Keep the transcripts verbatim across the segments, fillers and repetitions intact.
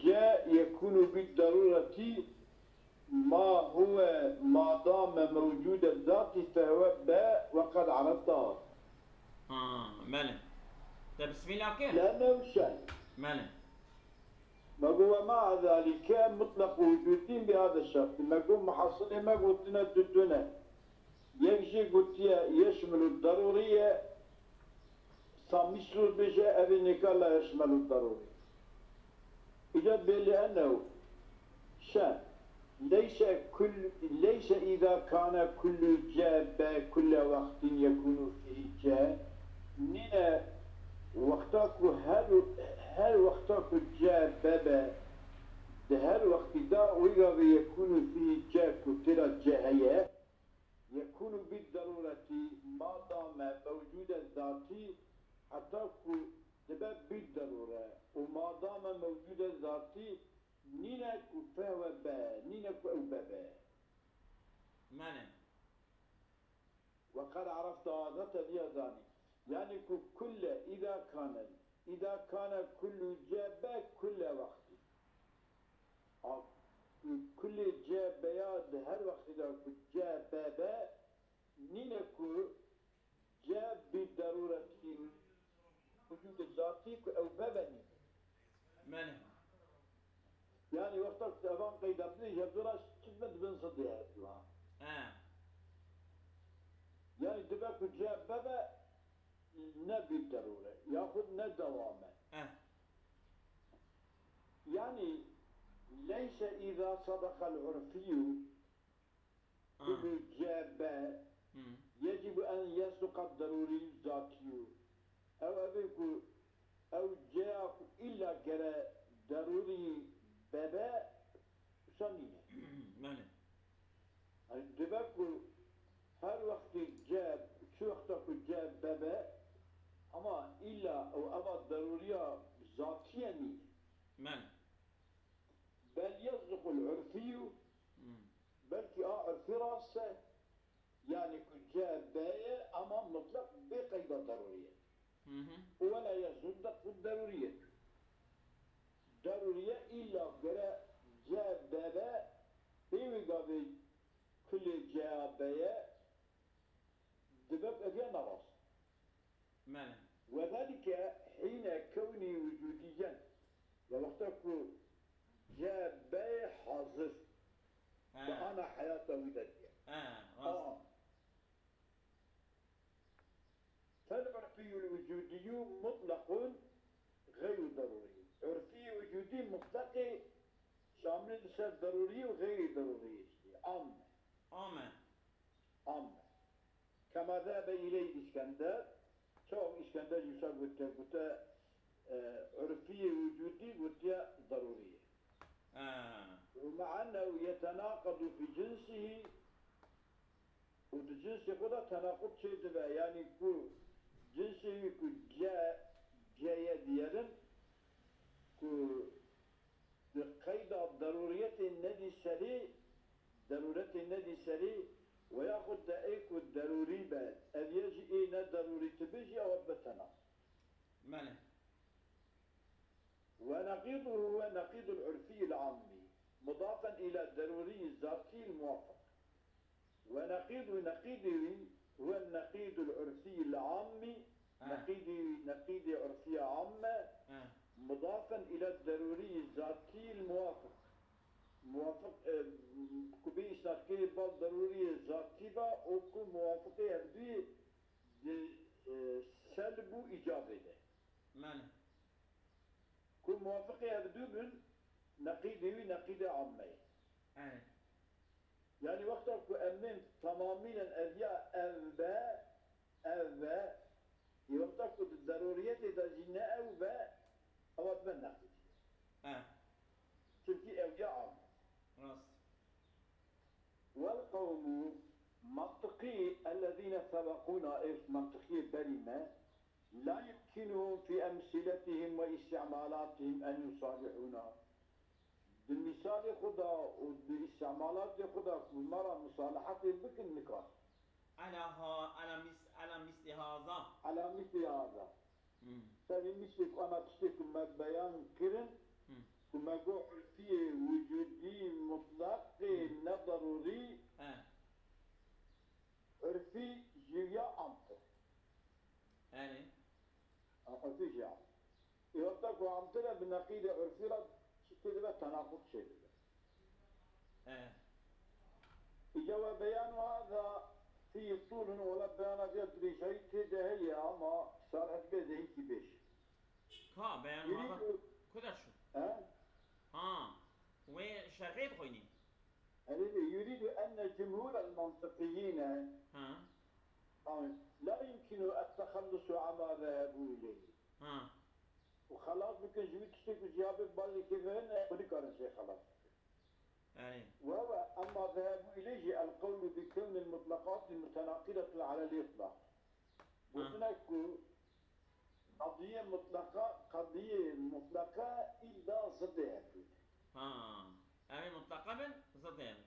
جاء يكون بالضرورة ما هو ما دام موجود الذات فهو باء وقد عرفت هذا. Ha, belê. Te bi sivî nake? لأنه شيء. Belê. ما هو مع ذلك مطلق وجود بهذا الشرط. ما هو محصل، ما قلتنا الدنيا. Yek jî gotiye yeşmil û derûrî ye, sa mîsûr bêje, ev ê nêka la yeşmel û derûrî. Îca bêlî enew şe leyse kul leyse îza kane kullu ce be kulle wextin yekûnû fîhî ce, nîne wexta ku her her wexta ku ce bebe, di her wextî de wî gavê yekûnû fîhî ce ku têra ce heye, yekûnû bî derûretî, ma dame mewcûde zatî, heta ku dibe bî derûre û ma dame mewcûde zatî, nîne ku fehwe be, nîne ku ew bebe. Mane. Weqad erefta, heta te viya zanî. Yanî ku kulle, îda kane, îda kane kullu ce be kulle wextî. A, kulê ce beya di her wextî de ku ce bebe, nîne ku ce bî derûretî, wicûdê zatî ku ew bebe nîne. Mane. Yanî wexta ku evan qeyda bidî, hevdû ra çi dibe, dibin zidê hevdû ha. He. Yanî dibe ku ce bebe, ne bî derûre, yaxud ne dewam e. He. Yanî, leyse îza sedeqel urfiyyu Ha. kullu ce be, Hı. yecîbu en yesduqa derûrî zatiyyu. Ew, ev ê ku ew ceya ku îlla gere derûrî bebe, wisa nîne. Mane. Yanî dibe ku her wextê ce, çi wexta ku ce bebe, ama îlla ew eva derûriya zatî ye nîne. Mane. Bel yesduqul urfiyyu, Hı. belkî a urfî rast e, yanî ku ce be ye, ama mutlaq bê qeyda derûrî ye. Hı hı. Û wela yesduqu derûrî ye. Derûrî ye, îlla gere ce bebe, pê wî gavê kulê ce ya be ye, dibe ev ya ne rast. Mane. Wedalike hîne kewnî wicûdîyen. Ya wexta ku ce be hazir. He. Bi ana heyata wî de diye. He, rast. Aa. Fel urfiyul wicûdiyyu mutlaqun gayru darûrî. Urfî wicûdî mutlaqê şamil ser darûrî û gayri darûrî jî. Am e. Ame. Am e. Kema zehebe îleyh Îskender. Çawa Îskender jî wisa gote, gote, e, urfiyê wicûdî gotiye darûrî ye. Ha. Û me'ennehu yetenaqadu fî cinsihî, û di cinsê xwe de tenaqud çêdibe, yanî ku cinsê wî ku ce, ceye diyelim, ku di qeyda derûriyetê nedî serî, derûretê nedî serî, weyaxud de ê ku derûrî be, ev ye jî ê ne derûrî tibê jî, ew dibe tenaqud. Mane. ونقيضه هو النقيض العرفي العامي مضافا إلى الضروري الذاتي الموافق. ونقيض، نقيض هو النقيض العرفي العامي، آه. نقيض، نقيض عرفي عامة، آه. مضافا إلى الضروري الذاتي الموافق. موافق، e, ku bê îsnadkirî bal derûrî zatî be û ku muwafiqê hevdûyê di, e, selb û îcabê de. Mane. Ku muwafiqê hevdû bin, neqîdê wî neqîdê amme ye. Evet. Yanî wexta ku em bên temamînen ev ya ev be, ev be, ê wexta ku di derûriyetê de jî ne ew be, ewa dibe neqîdî. Ha. Çimkî ew ya am. Rast. والقوم منطقي الذين سبقونا، êş, منطقيê berî me، لا يمكنهم في أمثلتهم واستعمالاتهم أن يصالحونا. Di mîsalê xwe de û di îstîmalatê xwe de ku me re musalahetê bikin, nikar. Ala ha, ala mis-, ala misli haza. Ala misli haza. Hmm. Serê misli ku ema tiştê ku me beyan kirin, Hmm. Ku me got urfiyê wicudî mutlaqê ne darûrî, He. Urfî ji ya amtir. Erê. Urfî ji ya. Ê wexta ku amtir e bi neqîdê urfî re çi tê dibe, tenaqud çê dibe. He. Îca we beyan hada fî tûlun, wela beyana vê dirêjayî tê de heye ama şerh bê de hîkî bêş. Ka beyan Yurîdu hada ku de çû? He? Ha. Wê şerhê dixwînî. Erê, يريد أن جمهور المنطقيين Ha. لا يمكن التخلص عما ذهبوا إليه. Ha. Û xelas bikin ji wî tiştê ku ji ya bê balekê ve ne, xwe nikarin jê xelas bikin. Erê. Ve ve, emma ذهبوا إليه jî القول بكون المطلقات متناقضة على الإطلاق. Ha. Gotinek ku qediyê mutleqa, qediyê mutleqa îlla zidê hev bûne. Ha. Ev ê mutleqa bin, zidê hev.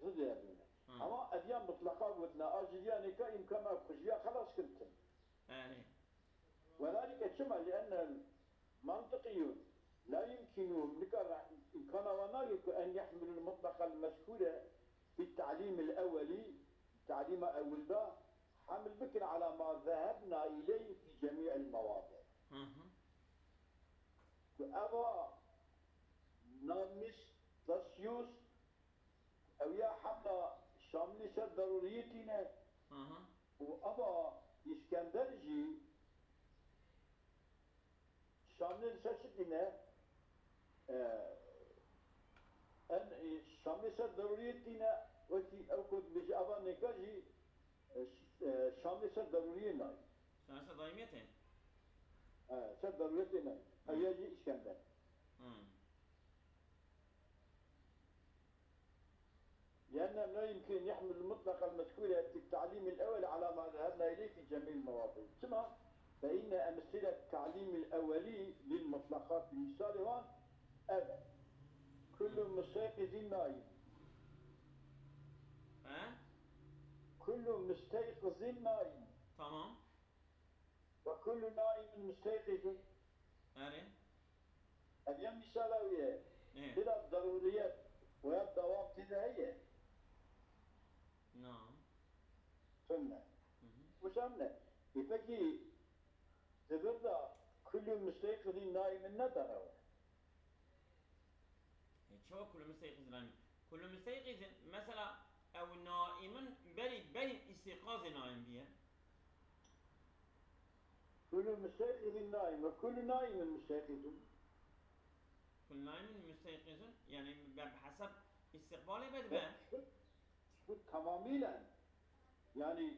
Zidê hev bûne. Ha. Ama ev ya mutleqa gotine, a ji vî ya nêka îmkana ku ji vî ya xelas kin tune. Erê. وذلك çima? لأن المنطقيون لا يمكن, nikare, îmkana wan nagê ku أن يحملوا المطلق المذكور في التعليم الأولي, talîma ewil de, heml bikin على ما ذهبنا إليه في جميع المواضع. Hı hı. Ku eva Namistasyus, ew ya hemla Şamlî ser derûriyê tîne. Hı hı. Û eva Îskender jî Şamlî li ser çi tîne? E, en, e, Şamlî ser derûriyê tîne, wekî ew ku dibêje eva nêka jî, e, ş-, e, Şamlî ser derûriyê nayî. Şamlî ser daîmiyetê? E, ser derûriyetê nayî. Hı. Ew ya jî Îskender. Hı. لأنه لا يمكن يحمل المطلق المذكور في التعليم الأول على ما ذهبنا إليه في جميع المواضيع. Çima? فإن أمثلة التعليم الأولي للمطلقات, misalê wan ev e. كل مستيقظ نائم. He? كل مستيقظ نائم. Tamam. وكل نائم مستيقظ. Erê. Ev ya mîsala wî ye. Ê. Bila derûriyet û ya dewam tê de heye. Na. Tune. Hı hı. Wisa ne? Ê pekî di vir de kullu musteyqizî naimin ne derew e? E, çawa kullu musteyqizî naimin? Kullu musteyqizîn, mesela, ew naimin berî, berî îstîqazê naim bîye. Kullu musteyqizîn naim ve kullu naimin musteyqizun. Kullu naimin musteyqizun, yani be, bi hesab îstiqbalê be dibe. Şu, şu tamamıyla, yani,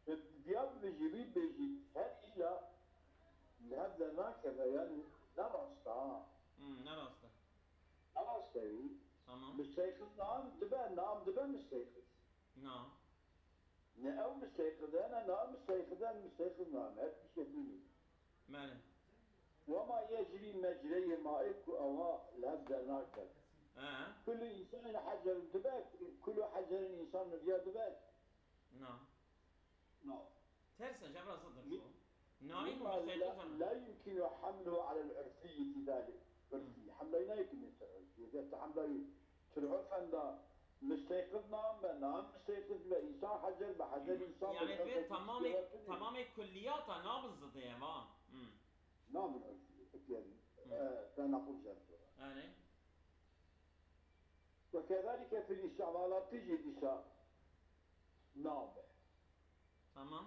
e, diya bibêjî, wî bêjî, her îlla li hev de nakeve, yani, ne rast e, ha. Hmm, ne rast e. Ne rast e wî. Tamam. Musteyqiz nam dibe, nam dibe musteyqiz. Na. Ne ew misteyqide ne, na misteyqide, misteyqid name, hep tiştê bînî. Belê. Wema yecrî mecreyê maê ku ewa li hev dernakeve. He. Kullu insanin hecerun dibe, kullu hecerun insanun diya dibe. Na. Na. Ters e, cevra zıttır şu. Naim Mimma misteyqid la, la yumkinu hamluhu alel urfiyyi fi zalik. Urfi. Hı. Hemlayî nayê ki mîtir urfiyê. Vê te hemlayî til urfen da misteyqid nam be, nam misteyqid be, insan hecer be, hecer Hı. insan be, Yani urf vê urfi tamamê, urfi. Tamamê kulliyata nabin zidê ye, va. Hı. Namin urfi, eklerin. Hı. E, te naqul jebto. Yani. Ve kezalike fil istimalati jî dîsa nabe. Tamam.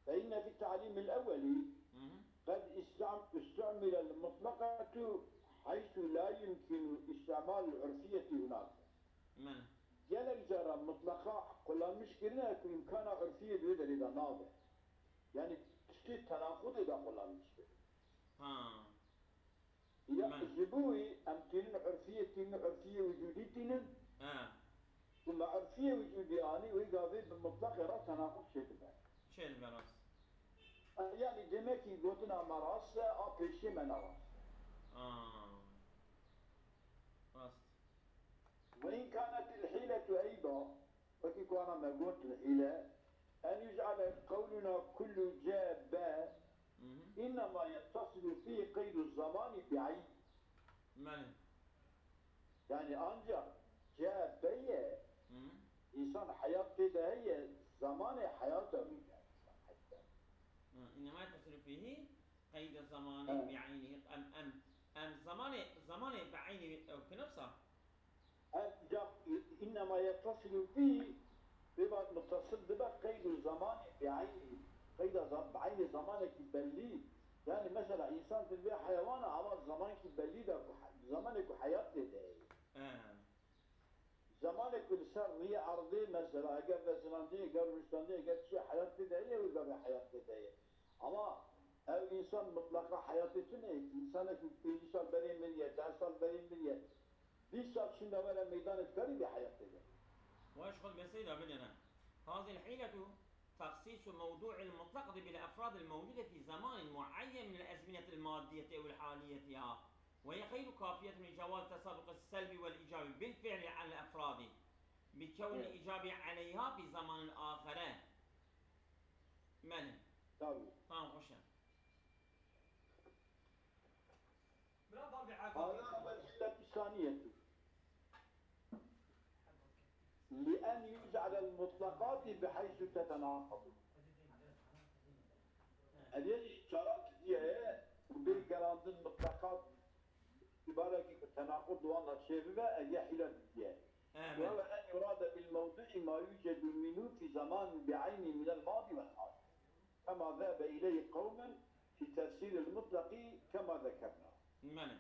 فإن في التعليم الأولي Hı hı. قد استعم-، استعمل المطلقة حيث لا يمكن استعمال العرفية هناك. Belê. Gelek cara mutlaqa kullanmış kirine ku imkana urfiyê di wê derê de nabe. Yani tiştê tenaqudê de kullanmış kirine. Ha. Ya Belê. Ji bo wî em tînin urfiyê, tînin urfiyê wicudî tînin. He. Ku me urfiyê wicudî anî, wê gavê bi mutlaqê re tenaqud çêdibe. Çêdibe, rast. E, yani demekî gotina me rast e, a pêşiyê me ne rast e. Aa. Rast. Ve in kanet il hîletu eyda, wekî ku ana me got li hîle, en yuc'ale qewluna kullu ce be, Hı hı. innema yettasilu fî qeydu zamani bi eyn. Belê. Yani ancak C B ye, Hı. insan heyat tê de heye, zamanê heyata wî de. Hı. إنما يتصل فيه قيد زمان Hı. بعينه. Em, em, em zamanê, zamanê bi eynî ew kinefsa. Ancak innema yettasilu bî, bê muttasil dibe qeydu zamanê bi eynî. Qeyda zam-, bi eynî zamanekî bellî. Yani mesela insan di vê heyewana ama zamankî bellî de ku he-, zamanê ku heyat tê de heye. He. Zamanê ku li ser riyê erdê mesela eger vezinandê, eger rûştandê, eger çi heyat tê de heye, wê gavê heyat tê de heye. Ama ev insan mutlaqa heyatê tune ye. Însanekî pêncî sal berê miriye, deh sal berê miriye, bîst sal şûnde were meydanê dikarî bê heyat tê de. Weş xwe meseyê de binêre. هذه الحيلة تخصيص موضوع المطلقة بالأفراد الموجودة في زمان معين من الأزمنة المادية أو الحالية، وهي غير كافية لجواز تسابق السلب والإيجاب بالفعل على الأفراد بكون Evet. الإيجاب عليها في زمان آخر. Belê. Tabii. Tamam, xweş e. برا ضربة هذا هو العلة الثانية. لأن يجعل المطلقات بحيث تتناقض. Ev yê çarak diye ku bê gerandin mutlaqat îbarekî ku tenaqud wan da çêbibe, ev yê hîle diye. Evet. وهو أن يراد بالموضوع ما يوجد منه في زمان بعينه من الماضي والحال. كما ذهب إليه قوم في تفسير المطلق كما ذكرنا. Belê.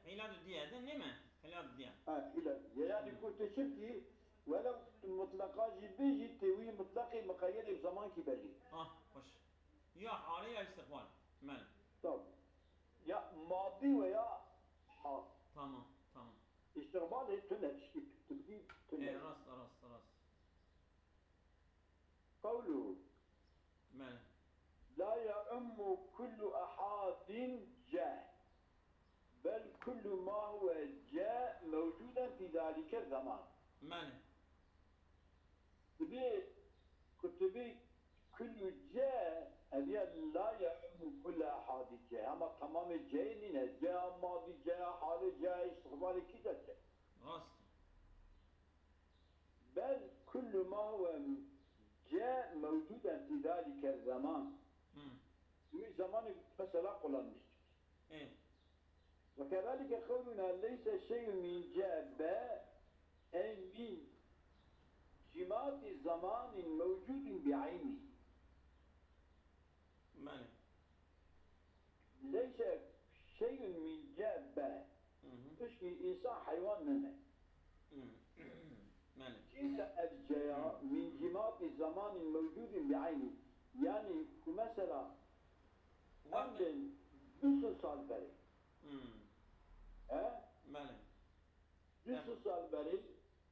Hîla didiye, din değil mi? Hîla didiye. Ha, hîle. Yani ku tu çimkî welew mutlaqa jî bê jî tê wî mutlaqê miqeyyedê zamankî belî. Ah, xweş. Ya halê ya îstîqbal. Belê. Tamam. Ya madî ve ya hal. Tamam, tamam. İstiqbal hê tune tişkî tu bidî tune. E, rast, rast, rast. Qewluhu. Belê. لا يعم كل أحاد C، بل كل ما هو C موجودا في ذلك الزمان. Belê. Dibê kutibî kullu C, ev ya la يعم كل أحاد C. Ama tamamê C nîne. C madî, C halê, C istiqbalê kî de C. Rast. بل كل ما هو C موجودا في ذلك الزمان. Hı. Wî zamanê mesela kullanmıştık. E. وكذلك قولنا ليس شيء من C B أي من جماد زمان موجود بعينه. Belê. ليس شيء من C B. Hı hı. Tişkî insan heywan nene. Hı. Belê. Çî de ev ceya min cimati zamanin mewcudin bi eyni. Yani ku mesela Wextê- em du sed sal berê. Hı. He? Belê. Du sed sal berê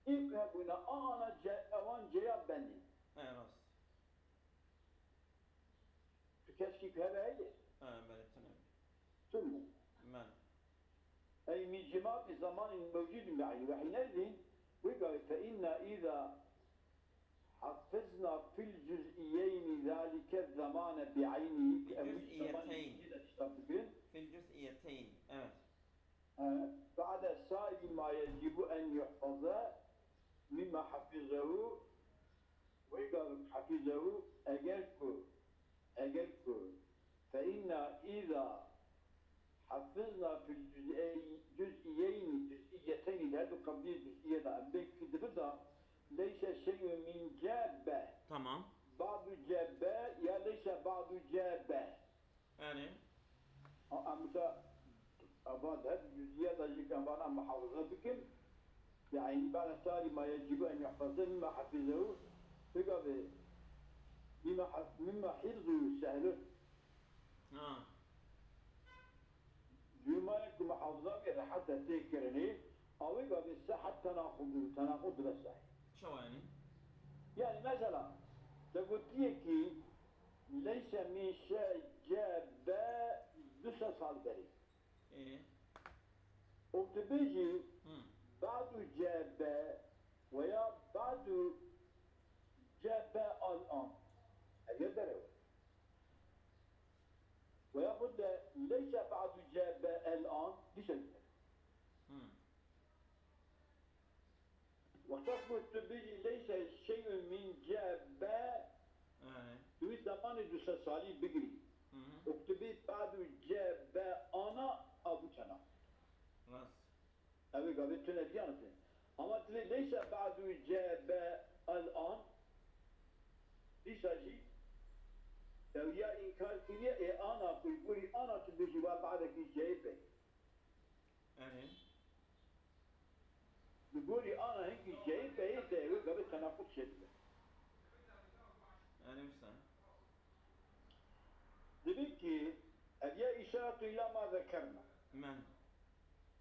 ê ku hebûne ana ce-, ewan ceya benê. E, rast. Tu keşkî ku hebe heye? E, belê, tune. Tune. Belê. Ey min cimati zamanin mewcudin bi eyni. Ve hineyzin wê gavê fe inna îza hafizna fil cüz'iyeyni zalike zamane bi eynihi. Bi cüz'iyeteyn. Fil cüz'iyeteyn. Evet. Ba'de sairi ma yecibu en yuhfaza mimma hafizehu. Wê gavê hafizehu eger ku, eger ku fe inna îza hafizna fil cüz'ey-, cüz'iyeyni, cüz'iyeteynî, her du qebdiyê cüz'iye de em bê kî dibir da, leyse şey'un min C B. Tamam. Ba'du C B ya leyse ba'du C B. Yani. A, em wisa ava her cüz'iye de jî em vana muhafaza bikin. Yani ba'de sairi ma yecibu en yuhfaza mimma hafizehu. Pêka vê mimma haf-, mimma hifzu sehlun. Ha. Cûmayê ku muhafaza bê rehet e tê kirinê, awê gavê sehet tenaqud, tenaqud dibe sehîh. Çawa yani? Yani mesela, te gotiye ki, leyse min şe-, C B du sed sal berê. E. Û tu bêjî, Hı. ba'du C B veya ba'du C B al-an. Ev yê derew e. Veya xwe de leyse ba'du C B el-an, dîsa Wek ku tu bêjî leyse şey'un min ce be, Ehe. Tu wî zemanê du sed salî bigirî. Hı hı. Û tu bê ba'du ce be ana, a bû tenaqud. Rast. Ew ê gavê tune diyanete. Ama tu bê leyse ba'du ce be el an, dîsa jî ew ya înkar kiriye, ê ana ku li gorî ana tu bêjî wa ba'dekî ceyê be. Erê. Li gorî ana hinkî ceyê peyê de wê gavê tenaqud çêdibe. Erê wisa. Divê ki ev ya îşaratu ila ma zekerna. Men.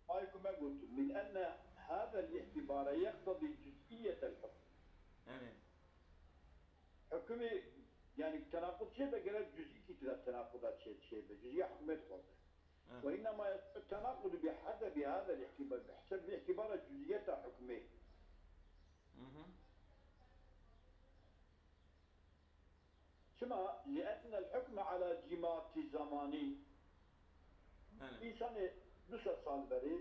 Ay ku me gotu. Min enne hâzel îhtibare yeqtedî cüz'iyetel hukm. Erê. Hukmê, yani tenaqud çêbe gerek cüz'î kî tira tenaquda çê, çêbe. Cüz'iye hukmê dixwaze. Hı. Ve innema yasihhu tenaqudu bihasebi hâzel îhtibare. Bi heseb vê îhtibara cüz'iyeta hukmê. Hı hı. Çima? Li'ennel hukme ala cimati zamani. Belê. Însanê du sed sal berê,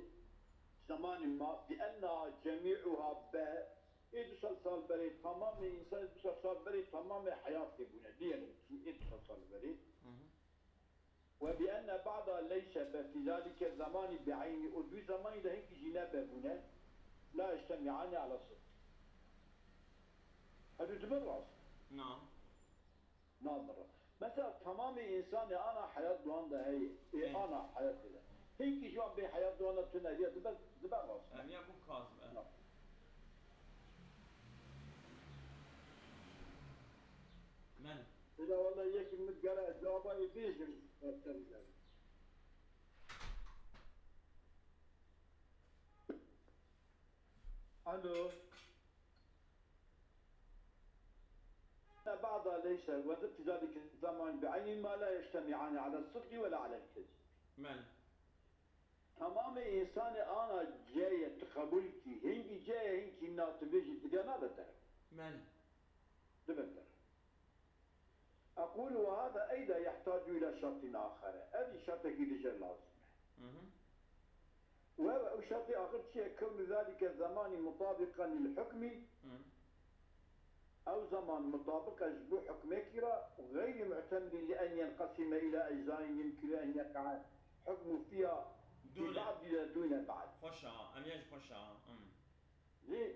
zemanê ma, bi enna cemî'uha be, ê du sed sal berê, tamamê însanê du sed sal berê, tamamê heyatê bûne. Diyelim ki ê du sed sal berê. Hı hı. Ve bi enne ba'da leyse be fi zalike zamani bi eyni, û du zemanî de hinkî jî nebe bûne, la yectemi'ani ala sidq. Hevdû dibin rast? Na. Nabin rast. Mesela tamamê însanê ana heyat duan de heye. Ê, Ê. ana heyatê de. Hinkî ji wan bê heyat duan de tune diye dibe, dibe rast. Ev ya bû kazib, e. Na. Men. Ila wala yekî min gere cevaba ê bêjim, ez te bigere. Alo. Ba'da leyse ve zıttı zalike zaman bi aynin ma la yeştemi'ani ala sıdqi ve la ala kezib. Men. Tamamê însanê ana ceye tu qebûl kî, hingî ceye hingî na tu bêjî dibe nabe tere. Men. Dibe tere. Eqûlu ve hâzâ eyda yehtacu îlâ şertin âxere. Ev jî şertekî dî jê lazim e. Hı hı. Ve, ve ew şertê axir çi ye? Kewnu zalike zemanî mutabiqen lil hukmî. Hı. Ew zeman mutabiq e ji bo hukmekî re, û xeyrî mu'temidî li en yenqesime îlâ eczaîn yumkinu en yeqa'a hukmu fîha fî Dûne. ba'dî de dûne ba'd. Xweş a, em yê ji xweş a. Hı. Lê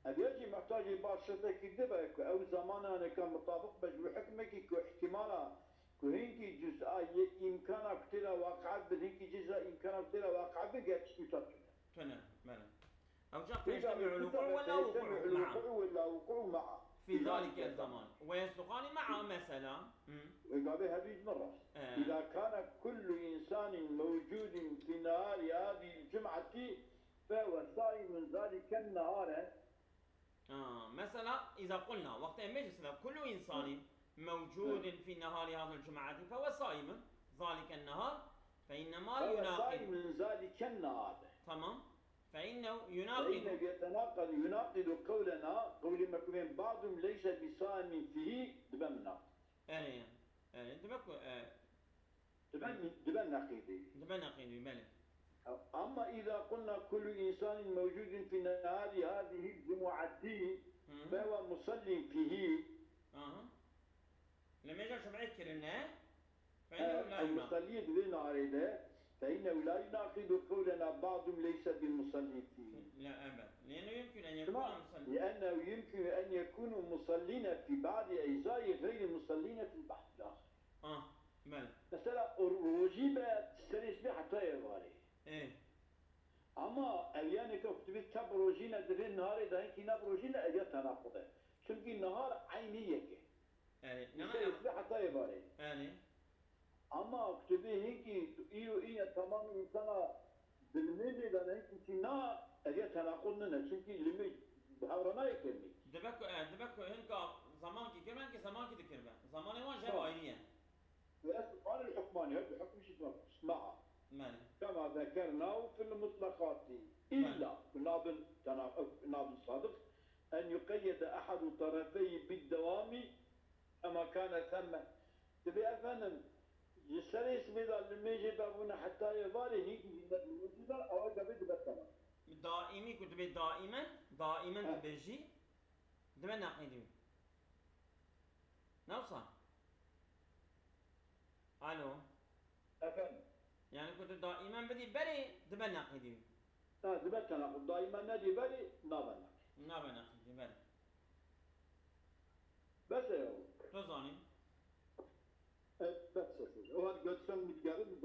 ev ya jî muhtacê ba şertekî dibe ku ew zemananeke mutabiq be ji wî hukmekî ku ihtimala ku hinkî cuz'a yê îmkana ku tê de waqe bin, hinkî cuz'a îmkana ku tê de waqe bin, gerçî wî ta tune. Tune, bele. Ew ca Vê pêştevî gavê uluqu tuta be wela peyser wuqu ma'a. Uluqu wela wuqu ma'a. Fi zalike zaman. Ve yesduqani ma'a mesela. Hı. Vê gavê hevî ji min rast. Ee. İza kana kullu insanin mewcudin fi nehari hadihil cum'ati Fe ve saimun zaliken nehare. Ha, mesela, iza qulna, wextê em bêjin, mesela, kullu insanin mewcudin fi nehari hadil cum'ati fe ve saimun zaliken nehar fe innema Fe ve yunaqidu. saimun zaliken nehare. Tamam. Fe innehu Fe yunaqidu. innehu yetenaqadu, yunaqidu kewlena, kewlê me ku bên ba'dum leyse bi saimin fihi, dibe minaqid. Erê, erê, dibe ku, e, Dibe, dibe neqîdî. Dibe neqîdî, belê. Ama îza qulna kullu insanin mewcudun fi nehari hadihil cumu'ati Hı. fe huve musallin fihi. Aha. Li mêja cum'ê kirine, fe He, innehu la el yunaqid. musalliyê di vê narê de, fe innehu la yunaqidu qewlena ba'dum leyse bi musallin fihi. La, evet. Lêno yumkin en Şima, yekuna musallin. Li ennehu yumkinu en yekunu musallina fi ba'di eczaî gayri musallina fil ba'dil ahir. Ah, bele. Mesela, o rojî be serê sibê heta êvarê. Ê. Ama ev yanê ke tu bê tep rojî ne, divê niharê de hinkî neb rojî ne, ev ya tenaqud e. Çimkî nihar eynî yek e. Erê, Li na serê ya. sibê heta êvarê. Erê. Ama tu bê hinkî tu îro îne tamam însana Di limêjê de ne hinkî çî na, ev ya tenaqul nine, çimkî limêj bi hev re nayê kirmî. Dibe ku, e, dibe ku hinka zemankî kirbe, hinkî zemankî dikirbe. Zemanê wan ji hev Tamam. ayrî ye. Ve sualul hukmani, her du hukmî jî dibe. Ma'a. Belê. Kema zekernahu fil mutlaqati. Belê. İlla, nabin tena-, nabin sadık, en yuqeyyede ehadu tarafeyhi bid devami, Ema kane semme. Dibê efendim, ji serê sibê de li mêjê de bûne heta êvarê hîn jî ne li mêjê de, ewa gavê dibe temam. Daîmî ku dibê daîmen, Daimen tu bêjî, dibe neqîdî. Ne wisa? Alo. Efendim? Yani ku tu daimen bidî berê, dibe neqîdî. Ha, dibe tenaqud. Daimen nedî berê, nabe neqîd. Nabe neqîdî, belê. Bes e ya. Tu zanî. E, bes e. O hat götsen mitgerin,